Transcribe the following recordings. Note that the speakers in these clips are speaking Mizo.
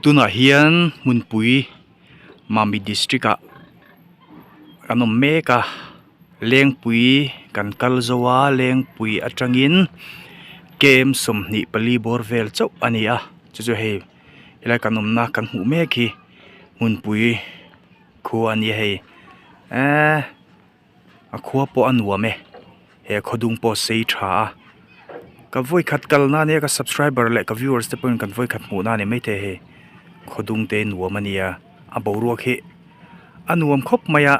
Tunah hian hmunpui Mamit district ah kan awm mek a Lengpui kan kal zo a Lengpui atangin km 24 bawr vel chauh a ni a chu chu hei helai kan awmna kan hmuh mek hi hmunpui khua a ni a hei eee. A khua pawh a nuam e he khawdung pawh a sei tha a ka vawikhat kal na ania ka subscriber leh ka viewers te pawhin kan vawikhat hmuh na a ni maithei hei khawdung te nuam a nia a boruak hi a nuam khawp mai a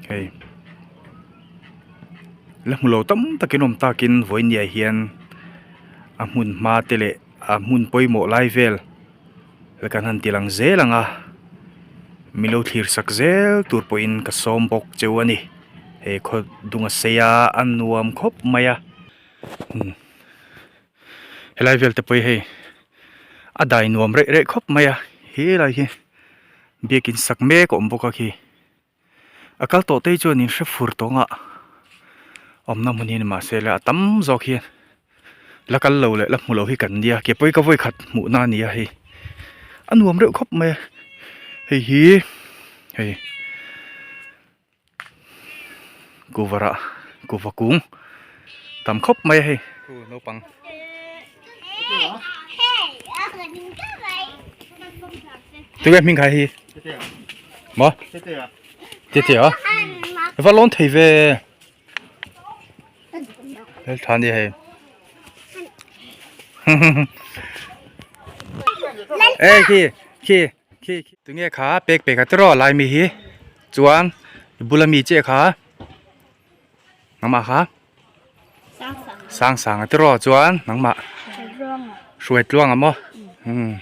hei la hmu lo tam takin awm takin vawinia hian a hmun hma te leh a hmun pawimawh lai vel. La kan han ti lang zel ang a min lo thlir sak zel tur pawhin ka sawm bawk cheu a ni he khaw dung a sei a a nuam khawp mai a umm helai vel te pawh hi hei a dai nuam reh reh khawp mai a helai hi biakin sak mek a awm bawk a khi. A kal tawh te hi chuan in hre fur tawng a awmna hmun hi ni mahse le a tam zawk hian la kal lo leh la hmu lo hi kan nia ke pawh hi ka vawi khat hmuh na a ni a hei a nuam reuh khawp mai a hei hi hei kuhva rah kuhva kung tam khawp mai a hei naupang. Tunge hming khai hi maw tete a va lawn thei ve hel tha ni hei e khi khi khi tunge kha pek pek a tiraw lai mi hi chuan bula mi che kha nangmah kha sang sang a tiraw chuan nangmah hruai tluang a maw umm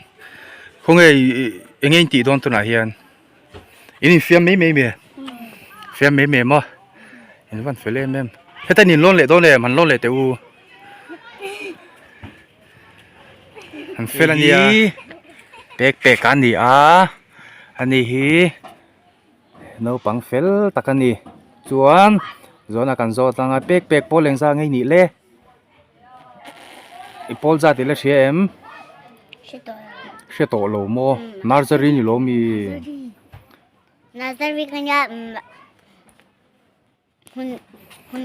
khawnge eng nge in tih dawn tunah hian in infiam mai mai mi fiam mai mai maw in van fel em em heta in lawn leh dawn em han lawn leh teh u an fel a nia pek pek a ni a ani hi. Naupang fel tak a ni. Chuan zawn a kan zawt anga pek pek pawl eng zah ngei nih le? I pawl zat i la hria em? Hre tawh lo. Hre tawh lo maw? Nursery ni lo mi? Nursery ka nia hmun hmun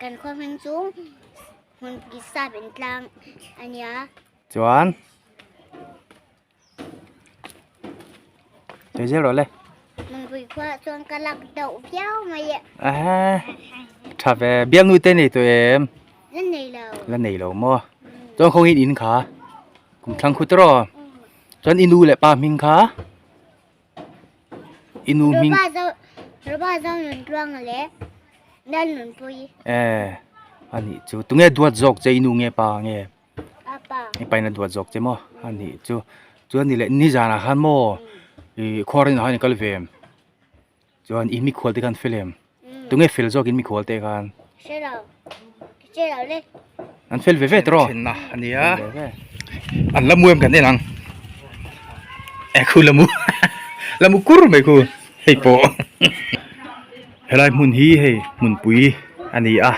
kan khaw hming chu hmun sap in tlang a nia. Chuan. Tui zel rawh le. Mangpui khua chuan ka lak deuh viau mai e. Aha. Tha ve bial nu te nei tawh em? La nei lo. La nei lo maw? Chuan khawng in in kha kum thlang khut rawh. Chuan i nu leh pa hming kha i nu hming Roba zo Roba zo nun tluang le Lal Nunpui. Eh anih chu tunge duat zawk che i nu nge pa nge? Apa. I pain a duat zawk che maw? A nih chu. Chuan ni leh nizanah khan maw ih khuar inah khan i kal ve em? Chuan i mikhual te khan fel em? Tunge fel zawk in mikhual te khan? Hre lo. Hre lo le. An fel ve ve tawh. Thenna a nia. An la mu em kan en ang. E khu la mu. La mu kur mai khu. Hei pawh. Helai hmun hi hei hmunpui a ni a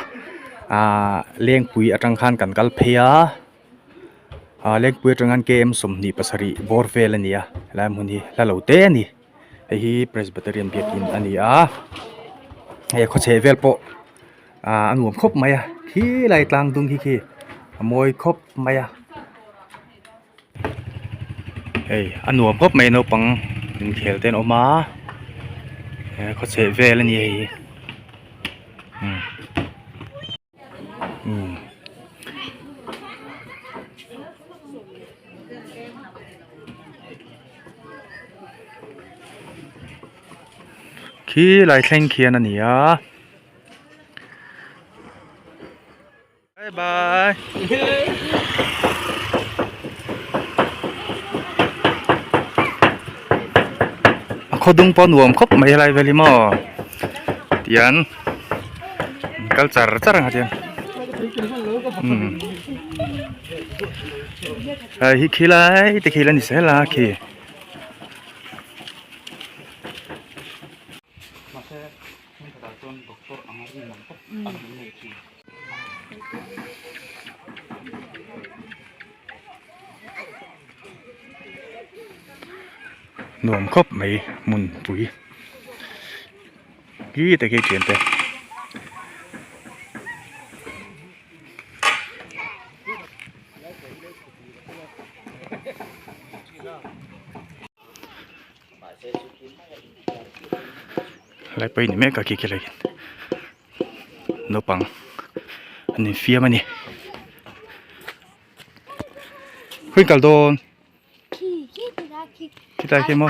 ahh lengpui atang khan kan kal phei a ahh lengpui atang khan km 27 bawr vel a ni a helai hmun hi hla lo te a ni hei hi presbyterian biakin a ni a hei a khawchheh vel pawh ahh a nuam khawp mai a khilai tlang dung khi khi a mawi khawp mai a. Hei a nuam khawp mai naupang inkhel te an awm a he khawchheh vel a ni hei hi umm umm. Khi lai thleng khian a ni a. Bye bye. A khaw dung pawh nuam khawp mai helai vel hi maw tian kal char char ang a tian umm hei hi khilai te khi la ni zel a khi. Nuam khawp mai hmunpui khi te khi thiante. Lai pawh hi ni mek a khi khi lai hian naupang an infiam a ni. Khawi kal dawn? Khilai khi maw?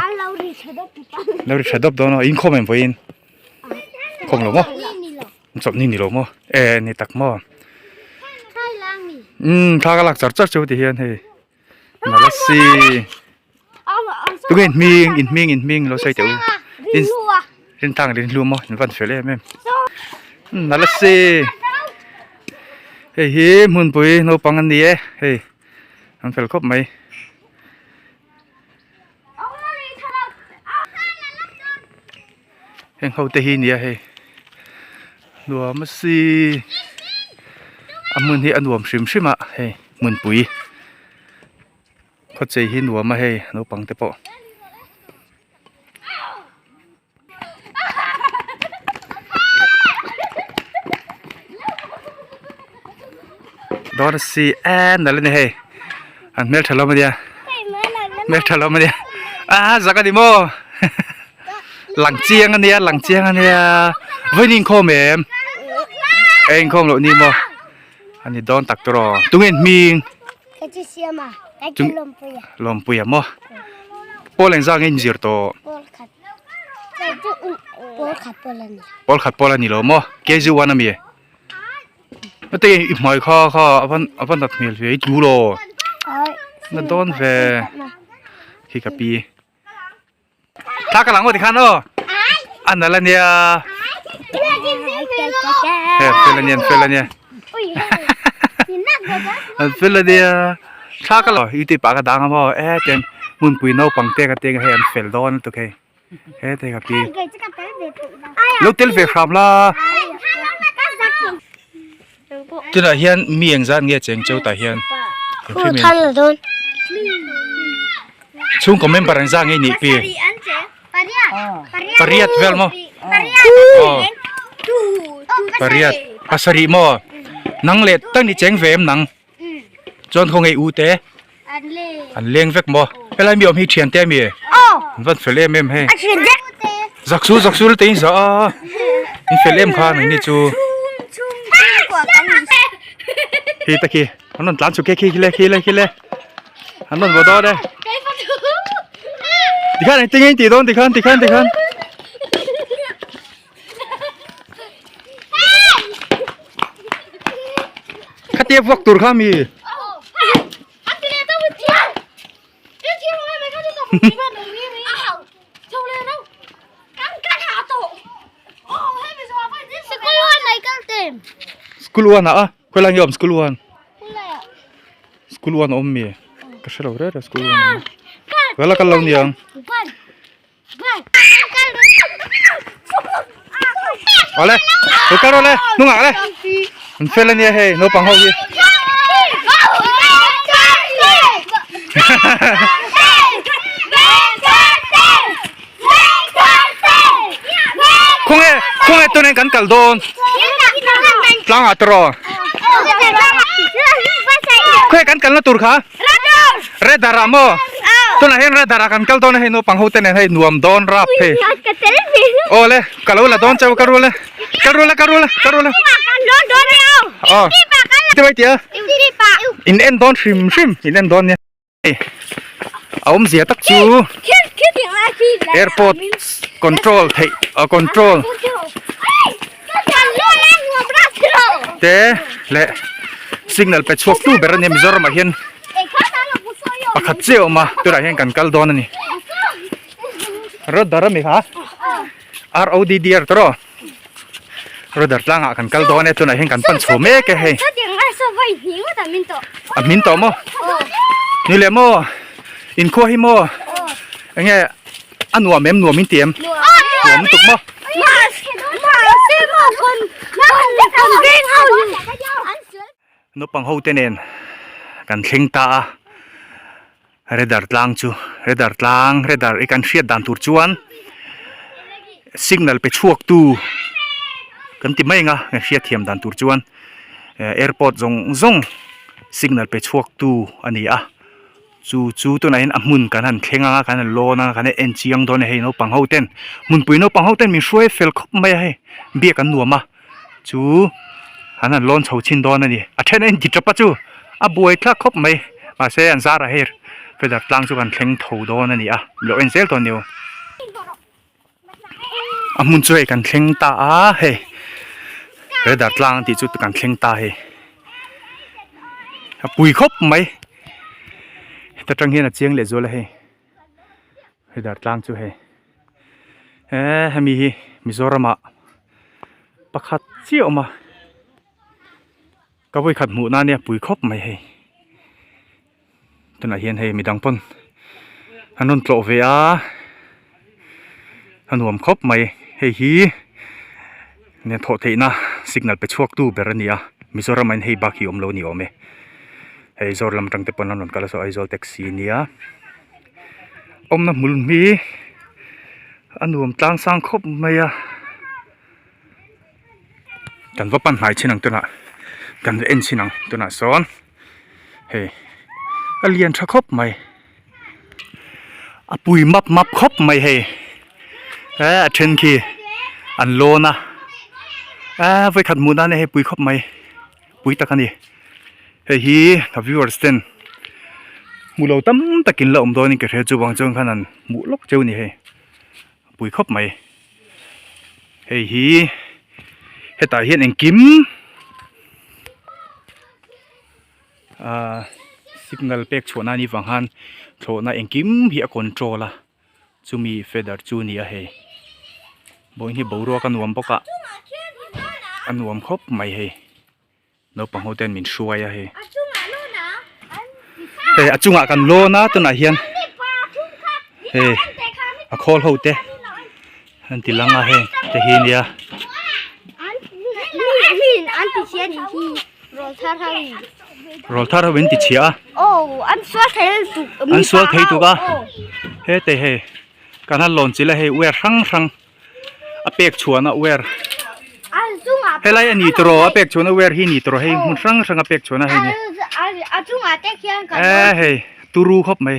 Lo ri tha dawp dawn aw inkhawm em vawiin? Khawm lo maw? Chawlhni ni lo maw? E ni tak maw? Umm thla ka lak char char chu ti hian hei Nalasi Tunge in hming in hming in hming lo sawi teh u Rintang Rinhlu maw in van fel em em Nalasi Hei hi hmunpui naupang an ni e hei an fel khawp mai. Heng ho te hi nia hei nuam a si a hmun hi a nuam hrim hrim a hei hmunpui khawchei hi nuam a hei naupang te pawh. Dawn a si en nalh a ni hei an hmeltha hlawm a nia hmeltha hlawm a nia ah zak a ni maw lang chiang a nia lang chiang a nia vawiin inkhawm em e inkhawm loh ni maw a ni dawn tak tur aw tunge hming lawmpuia maw pawl engzah nge inzir tawh pawl khat pawl a ni lo maw kg one a mi. Heti i hmai kha kha a van a van nat hmel ve i tlu lo na dawn ve khi ka pi thla ka lang maw tikhan aw a nalh a nia he fel a nia an fel a nia an fel a nia thla ka la youtube ah ka dang a maw e tiang hmunpui naupang te ka ti ang hei an fel dawn lutuk hei. He te ka pi. Lo tel ve hram la. Tunah hian mi engzat nge cheng cheu tah hian. Chhungkaw member engzat nge nih pi. Pariat vel maw. Pariat. Pasarih maw. Nang leh tak ni cheng ve em nang. Chuan khaw ngei u te an leng vek maw helai mi awm hi thian te ami an van fel em em hei zak su zak su te in za a in fel em kha nang ni chu khi ta khi an rawn tlan chhuk khi khi le khi le khi le an rawn vaw dawn e tikhan engtin nge in tih dawn tikhan tikhan tikhan Khatia vuak tur kha mi. School 1 ah khoi lai nge awm school 1 School 1 awm mi ka hrelo reng reng school 1 Kala kal lo niang Awle, lo kal rawh le, hnungah le. An fel ania hei, naupang ho hi. Khawnge, khawnge tunin kan kal dawn. Tlangah te rawh. Khawnge kan kalna tur kha? Radar ah maw? Tunah hian radar ah kan kal dawn a hei naupang ho te nen hei nuam dawn rap hei. Aw le ka lo la dawn cheu ka rul e. Ka rul e ka rul e ka rul e. Aw. Ti mai tia. In en dawn hrim hrim in en dawn nia. Hei a awmzia tak chu airport control theih a control te leh signal pe chhuak tu ber a nia Mizoram ah hian pakhat chiah a awm a tunah hian kan kal dawn a ni Rodar a mi kha R O D D R tawh Rodar tlangah kan kal dawn e tunah hian kan pan chho mek e hei a hmin tawh maw ni leh maw inkhua hi maw eng nge A nuam em nuam in ti em? Nuam lutuk maw? Naupang ho te nen kan thleng ta a. Radar tlang chu radar tlang radar i kan hriat dan tur chuan signal pe chhuak tu kan ti mai ang a kan hriat thiam dan tur chuan eh airport zawng zawng signal pe chhuak tu a ni a chu chu tunah hian a hmun kan han thleng ang a kan han lawn ang a kan han en chiang dawn a hei naupang ho ten hmunpui naupang ho ten min hruai fel khawp mai a hei biak an nuam a. Chu an han lawn chho chhin dawn a ni. A then a inti tap a chu a buai thlak khawp mai. Mahse an zarah hei feather tlang chu kan thleng tho dawn a ni a. Lo en zel dawn nia. A hmun chu hei kan thleng ta a hei feather tlang tih chu kan thleng ta hei. A pui khawp mai. Heta tang hian a chiang leh zual a hei. Feather tlang chu hei. He hemi hi Mizoram ah pakhat chiah a awm a ka vawikhat hmuh nan nia pui khawp mai hei tunah hian hei midang pawn an rawn tlawh ve a a nuam khawp mai hei hi thawh theihna signal pe chhuak tu ber a ni a Mizoram ah hian hei bak hi awm lo a ni awm e hei Aizawl lam atang te pawn an rawn kal a saw Aizawl taxi nia. Awmna hmul hi a nuam tlang sang khawp mai a kan va pan hnai chin ang tunah kan va en chin ang tunah sawn hei a lian tha khawp mai a pui map map khawp mai hei eh a then khi an lawn a eh vawikhat hmuh nan hei pui khawp mai. Pui tak a ni. Hei hi ka viewers ten hmu lo tam takin la awm dawnin ka hria chuvang chuan khan an hmuh lawk cheu a ni hei. A pui khawp mai. Hei hi hetah hian engkim ahh signal pek chhuahna a nih vang khan thlawhna engkim hi a control a. Chumi feather chu a ni a hei. Vawiin hi boruak a nuam bawk a, a nuam khawp mai hei. Naupang ho ten min hruai a hei. Hei a chungah kan lawn a tunah hian hei a khawl ho te an ti lang a hei te hi nia. Rawlthar ho in ti chhia a. An sual thei tuk. An sual thei tuk a. Hete hei kan han lawn chilh a hei wire hrang hrang a pek chhuahna wire. Helai a ni tawh a pek chhuahna wire hi ni tawh hei hmun hrang hrang a pek chhuahna hei ni. E hei turu khawp mai.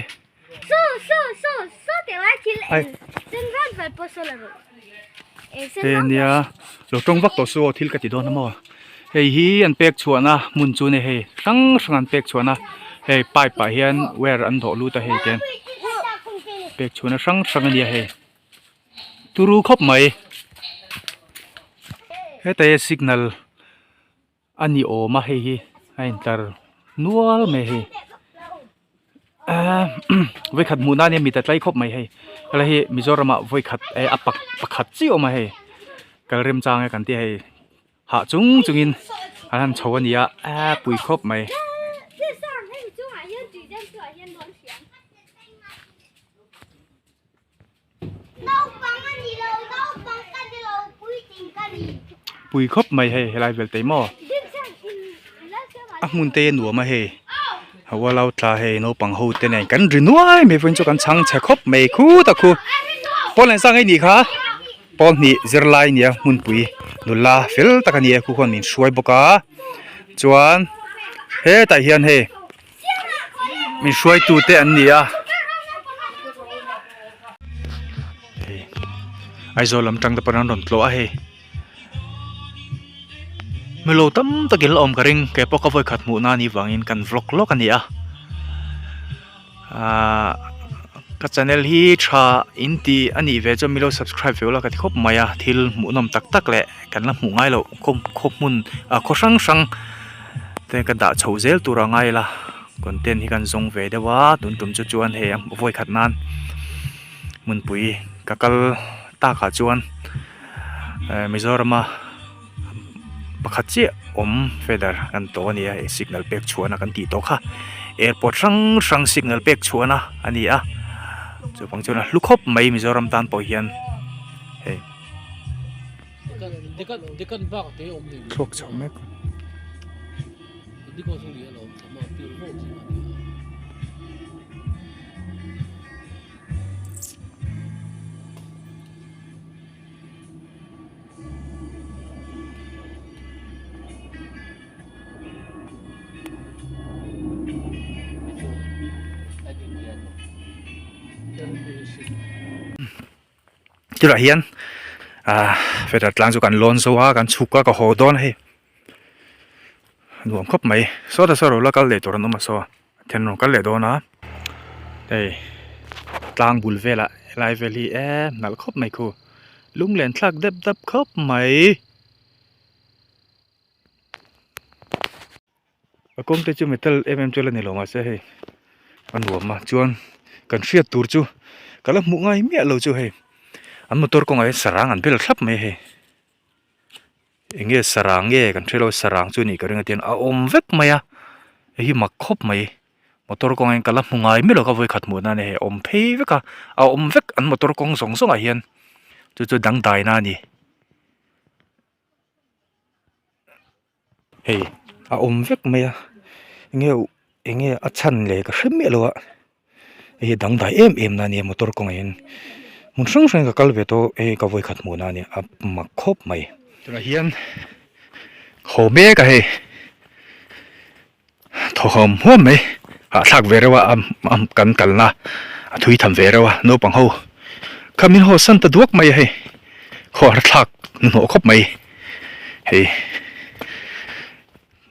Hei ania lo tawng vak tawh su aw thil ka ti dawn a maw hei hi an pek chhuahna hmun chu ni hei hrang hrang an pek chhuahna hei pipe ah hian wire an dawh lut a hei te pek chhuahna hrang hrang a nia hei turu khawp mai heta hi signal. A ni awm a hei hi a intlar nual mai hei ahh vawikhat hmuh nan hian mit a tlai khawp mai hei helai hi Mizoram ah vawikhat eh a pakhat chiah awm a hei kal remchang e kan tia hei hah chung chung in an han chho a ni a ah pui khawp mai. Pui khawp mai hei helai vel te maw a hmun te nuam a hei hawa lo tla hei naupang ho te nen kan ri nuai mai vawiin chu kan chhang chhe khawp mai khut a khu pawl nen sang ei nih kha pawl hnih zirlai a nia hmunpui nula fel tak a ni a khu khuan min hruai bawk a chuan hetah hian hei. Min hruaitu te an ni a. Hei Aizawl lam tang te pawn an rawn tlawh a hei. Milo tam takin la awm ka ring kei pawh ka vawi khat hmuh na anih vangin kan vlog lawk a ni a. Ahh ka channel hi tha in ti a nih ve chuan milo subscribe ve ula ka ti khawp mai a thil hmuhnawm tak tak leh kan la hmuh ngai loh khaw khaw hmun ah khaw hrang hrang te ka dah chhoh zel tur a ngai la content hi kan zawng ve deuh a tun tum chu chuan hei a vawi khat nan hmunpui ka kal tak ah chuan eh Mizoram a pakhat chiah awm feather kan tawh a ni a hei signal pek chhuahna kan tih tawh kha airport hrang hrang signal pek chhuahna a ni a chuvang chuan a hlu khawp mai Mizoram tan pawh hian hei. Thluak chho mek. Chutah hian ah feather tlang chu kan lawn zo a kan chhuk a ka haw dawn a hei nuam khawp mai sawtah saw ro la kal leh tur an awm a saw then rawn kal leh dawn a hei tlang bul velah helai vel hi eee nalh khawp mai khu lunglen thlak dep dap khawp mai. A kawng te chu metal em em chu la ni lo mahse hei a nuam a chuan kan hriat tur chu ka la hmuh ngai miah lo chu hei an motor kawngah hian sarang an bel thlap mai a hei eng nge sarang nge kan hre lo sarang chu a nih ka ring a tihian a awm vek mai a hei hi mak khawp mai motor kawngah hian ka la hmu ngai miah lo ka vawikhat hmuh nan a hei a awm phei vek a a awm vek an motor kawng zawng zawng ah hian chu chu dangdai na a ni. Hei a awm vek mai a enge enge a chhan leh ka hre miah lo a hei hi dangdai em em na ania motor kawngah hian hmun hrang hrang ka kal ve tawh hei ka vawi khat hmuh na ania a mak khawp mai. Tunah hian haw mek a hei thaw hawm huam mai hahthlak ve reuh a kan kalna a thui tham ve reuh a naupang ho kha min haw san ta duak mai a hei khawhar thlak hnuhnawh khawp mai hei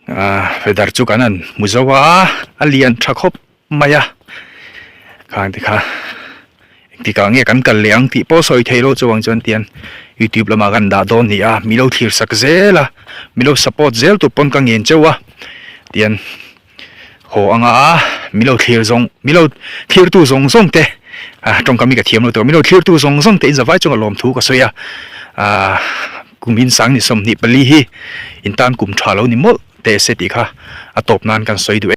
ah feather chu kan han hmu zo a a lian tha khawp mai a khang te kha engtikah nge kan kal leh ang tih pawh sawi thei lo chuang chuan tian youtube lamah kan dah dawn ni a mi lo thlir sak zel a mi lo support zel tur pawn ka ngen cheu a tian haw anga mi lo thlir zawng mi lo thlir tu zawng zawng te ah tawngkam hi ka thiam lo tawh mi lo thlir tu zawng zawng te in zavai chunga lawmthu ka sawi a ah kum in sang ni 24 hi in tan kum tha lo ni mawlh teh se tih kha a tawp nan kan sawi duh e.